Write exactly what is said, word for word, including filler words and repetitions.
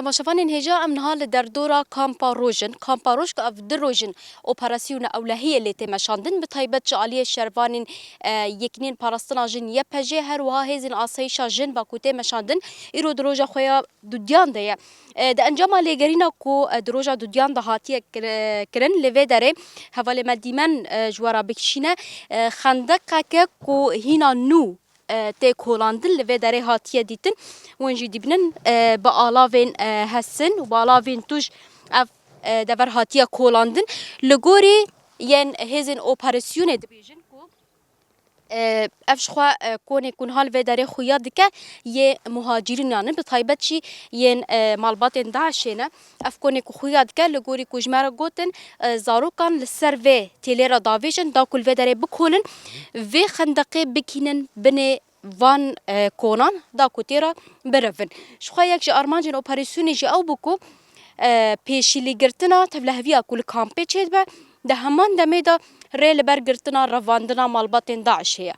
Temaşevanên hêja, em niha li derdora Kampa Roj in. Kampa Roj ku ev du roj in operasyona ewlehiyê lê tê meşandin, bi taybet ji aliyê şervanên, e, Yekînên Parastina Jin, Y P J, her wiha hêzên asayîşa jin ba ku tê meşandin, îro di roja xwe ya dudiyan de ye. E, di encama lêgerîna ku, e, di roja dudiyan de hatiye kir-, kirin, li vê derê hevalê me Dîmen, e, ji we re bikişîne, e, xendeqeke ku hîna nû e, tê kolandin li vê derê hatiye dîtin. Hûn jî dibînin, e, bi alavên, e, hesin û bi alavên tûj ev, e, dever hatiye kolandin. Li gorî yên hêzên operasyonê dibêjin ku, e, ev ji xwe, e, konê ku niha li vê derê xuya dike yê muhacirînan in, bi taybet jî yên, e, malbatên DAIŞê ne. Ev konê ku xuya dike, li gorî ku ji me re gotin, e, zarokan li ser vê têlê re davêjin, da ku li vê derê bikolin, vê xendeqê bikînin binê van, e, konan, da ku tê re birevin. Ji xwe yek ji armancên operasyonê jî ew bû ku, e, pêşîlîgirtina tevliheviya ku li kampê çêdibe, di heman demê de rê li ber girtina revandina malbatên DAIŞê ye.